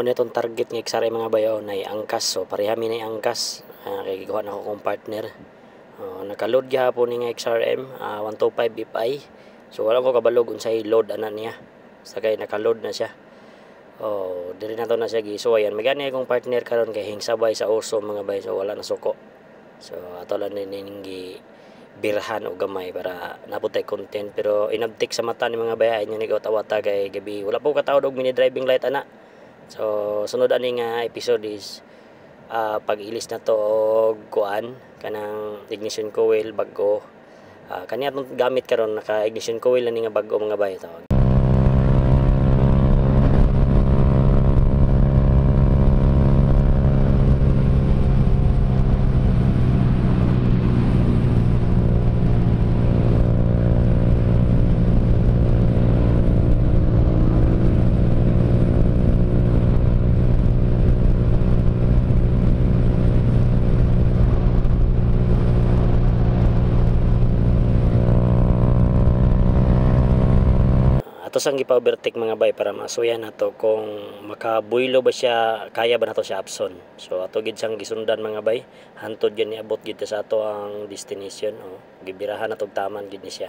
Mo ni atong target nga XRM, mga bayaw, na angkas. So pareha mi na angkas, kay gikuha na ko kong partner. Naka-load gihapon ni nga XRM 125 FI. So wala ko kabalog unsay load ana niya. Basta kay naka-load na siya. Oh, diri na to na siya gisuwayan. May gani akong partner karon kay hingsabay sa uso, mga bay, so wala na suko. So ato lang ning gi birhan og gamay para naputay content, pero inabtik sa mata ni, mga bay, inyo ni tawata kay gabi, wala po kataod og mini driving light ana. So sunod ani nga episode is pag-ilis na to og kuan, kanang ignition coil bag-o. Kani atong gamit karon, naka ignition coil na ni nga bag-o, mga bay. To ato sang gipa-overtake, mga bay, para masuyan nato kung makabuylo ba siya, kaya ba nato siya apson. So ato gid siyang gisundan, mga bay, hantod gid niabot gid sa ato ang destination. Oh, gibirahan nato taman gid ni siya.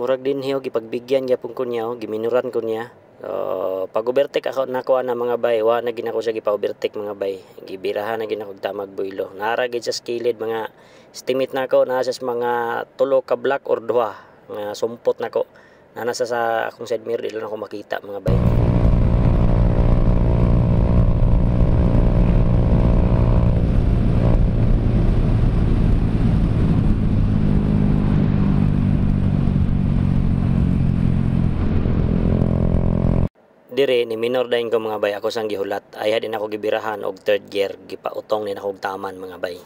Murag din hiyo gipagbigyan gyapon ko niya, oh, giminuran ko niya. So, pag overtake ako nako ana, mga bay, wa na ginako siya gipa-overtake, mga bay. Gibirahan na ginako tamag buylo. Nara gid sa kilid, mga estimate nako naa sa mga tulo ka block or duha nga sumpot nako. Na nasa sa akong side mirror, di lang ako makita, mga bay. Dire ni minor dayon ko, mga bay, ako sang gihulat. Ay din ako gibirahan og third gear, gipautong ni ako og taman, mga bay.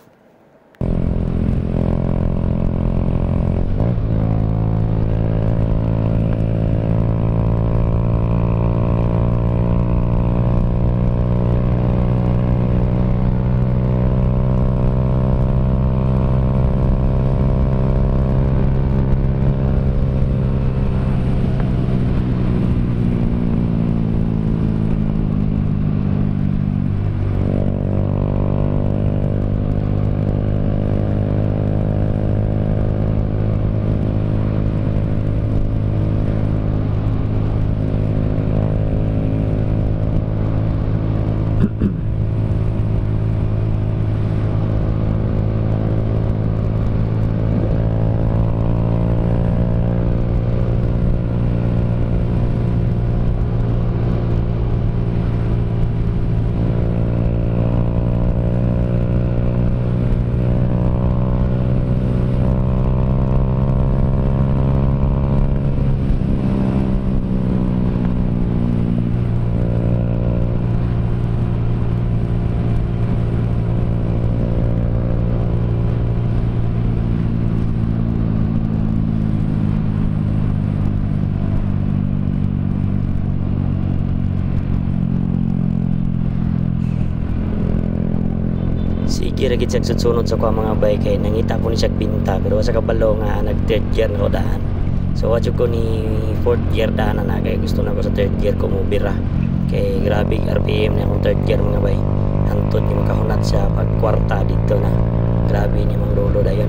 Sige ra gid siya sunod sa kuha, mga bay, kay nangita ko ni siya binta, pero sa kabalo nga nag third gear na ko daan. So wa ko ni fourth gear daan na kay gusto na ko sa third gear ko mobira kay grabe RPM na akong third gear, mga bay. Hantod ni makahunat siya pag kwarta dito na. Grabe ni mang lolo dayon.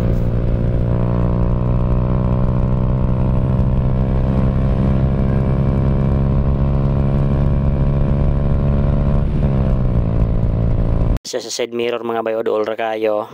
Siya sa side mirror, mga bay, dool ra kayo.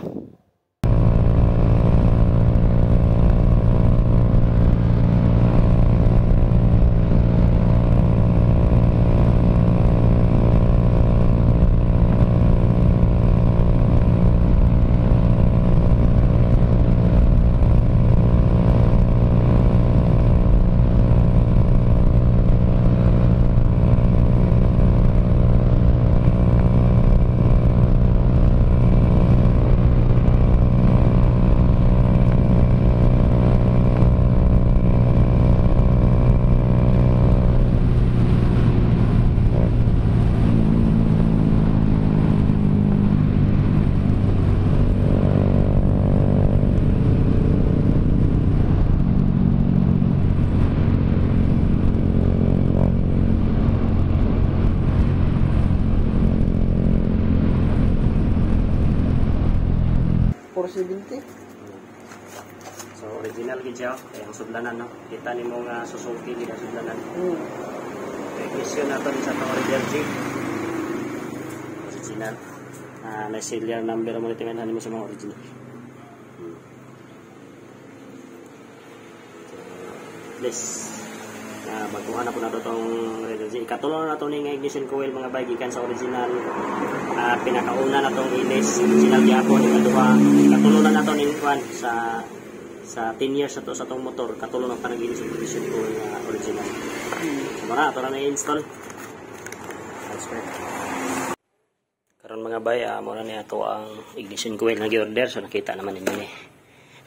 470. So original gid siya, kay ang sudlanan no. Kita nimo nga Suzuki gid ang sudlanan. Ignition nato ni sa atong Raider G. Original. Na serial number mo ni nimo sa mga original. Please. Baguhan na po nato tong Raider G. Ikatulo na nato ni nga ignition coil mga bay gikan sa original. Pinakauna na tong ilis, original gyapon, ikaduha. Ikatulo na nato ning kwan sa 10 years na to sa tong motor, katulo na pa nag-ilis ang ignition coil nga original. So mara, ato na na-install. Transfer. Karon mga bay, mao na ni ato ang ignition coil na gi-order. So nakita naman ninyo ni.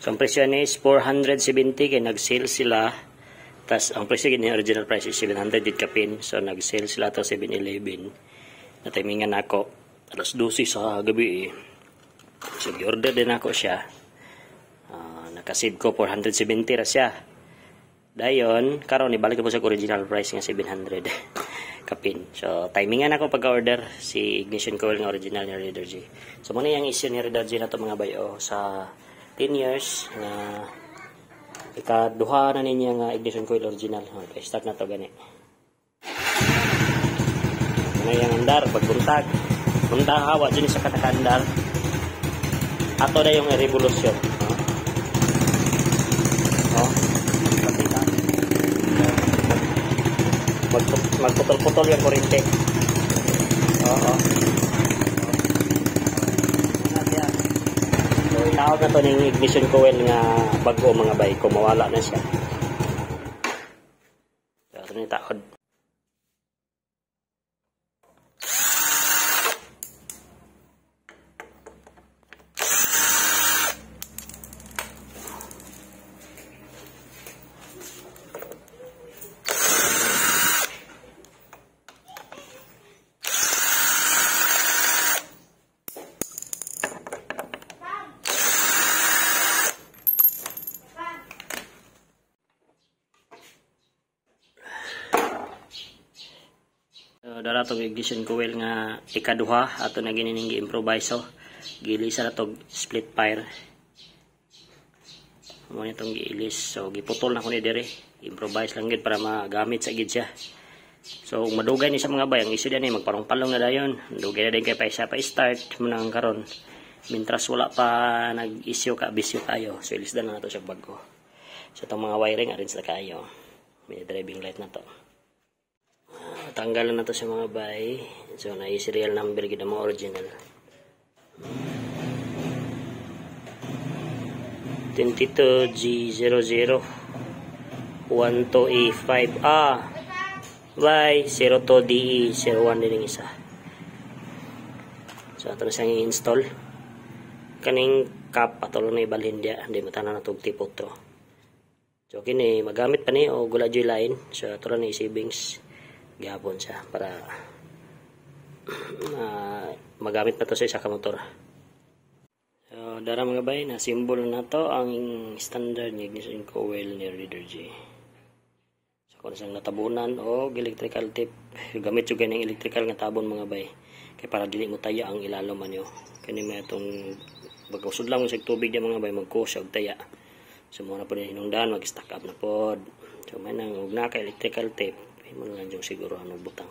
So ang presyo ni is 470 kay nag-sale sila. Tas ang presyo gid ni original price is 700 gid kapin. So nag-sale sila to 711. Natimingan nako alas 12 sa gabi eh. So gi-order din ako siya. Nakasave ko 470 ra siya. Dayon karon ibalik ko sa original price nga 700 kapin. So timingan ako pag-order si ignition coil nga original ni Raider G. So mo na yang issue ni Raider G na to mga bayo sa 10 years nga ikaduha na niya nga ignition coil original. Okay, start na to gani. Ano yang andar pagbuntag. Buntag hawa jud sa katakandar. Ato na yung revolution. Oh. Magputol-putol yung kuryente. Oo. So, itawag na to ng ignition coil nga bago mga bay. Kung mawala na siya. So, ito na yung taod. Dara tong ignition coil nga ikaduha ato na ginining gi-improvise. Gilisa na tog split fire. Mo ni tong giilis. So giputol na ko ni diri. Improvise lang gid para magamit sa gid siya. So kung madugay ni sa mga bay, ang issue ni magparong-palong na dayon. Dugay na din kay paisa pa start mo nang karon. Mintras wala pa nag-issue ka, bisyo kayo. So ilis na nato siya bago. So itong mga wiring arin sa kayo. May driving light na to. Tanggalan na to sa mga bay. So na serial number gid ang mga original. 22G00 12E5 A Y 02DE01 din ang isa. So ato na siyang i-install. Kaning cap ato lang na ibalhin dia, hindi matanan na tug tipo to. So kini magamit pa ni og wala joy line. So ato lang ni savings gihapon siya para magamit na to sa isa ka motor. So dara mga bay, na symbol na to ang standard nga ignition coil ni Raider G. So kung siyang natabunan o electrical tape, gamit jud ganing electrical nga tabon mga bay kay para dili mo taya ang ilalom anyo. Kani may atong pagkusod lang mo sa tubig di mga bay, magkusog og taya. So mo na po ni hinungdan, mag-stack up na pod. So may nang og na ka electrical tape, mo na lang yung siguro ano butang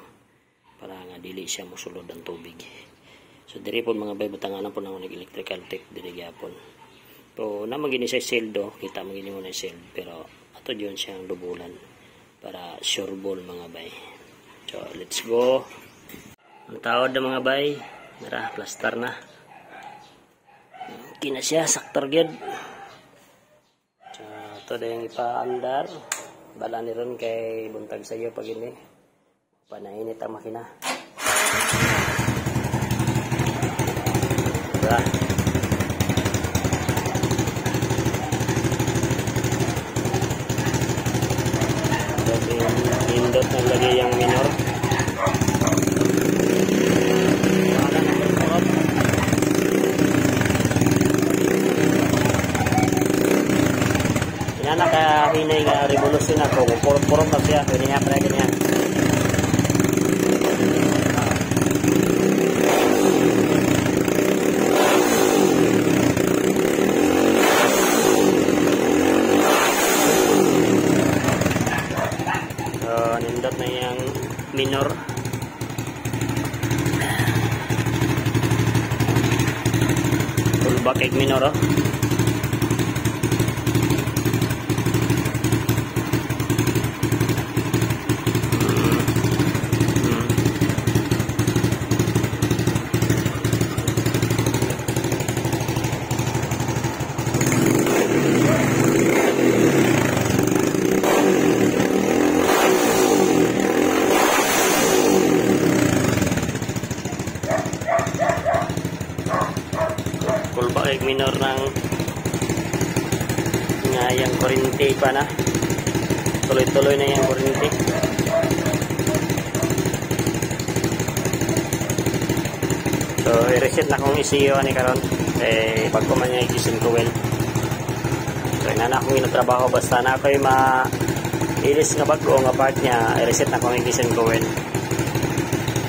para nga dili siya mosulod ang tubig. So diri po mga bay, butangan na po na nag electrical tape diri gyapon. So na magini siya sealed do, kita magini mo na sealed, pero ato jud siyang dubulan para sure ball mga bay. So let's go. Ang taod na mga bay, nara plaster na. Okay na siya, saktor gyud. So ato dayong ipaandar. Bala ni ron kay buntag sa iyo pag ini. Panainit ang makina. Diba? Pindot ng lagi yung minor. Wala na purot. Inana ka hinay nga revolusyon ako. Purot-purot na siya. Ganyan pre, ganyan. Minor. Kulbak kay minor oh. Kulbak minor ng nga yung kuryente pa na. Tuloy-tuloy na yung kuryente. So i-reset na kong ECU ani karon eh pag kuman niya ignition coil. So ina na akong ginatrabaho, basta na ako'y ma-ilis nga bag-o nga part niya, i-reset na akong ignition coil.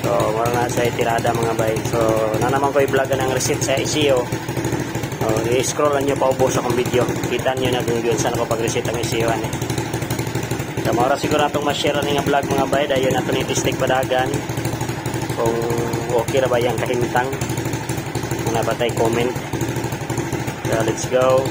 So mura na sa tirada mga bay. So na naman ko i-vlog ang reset sa ECU. So, i-scroll lang nyo paubos akong video. Kita nyo na kung yun saan ako pag-reset ang ECU ani. So mura siguro atong ma-share ani nga vlog mga bay. Dayon nato ni testing padagan kung okay ra ba yang kahimtang. Kung na ba tay comment. So let's go.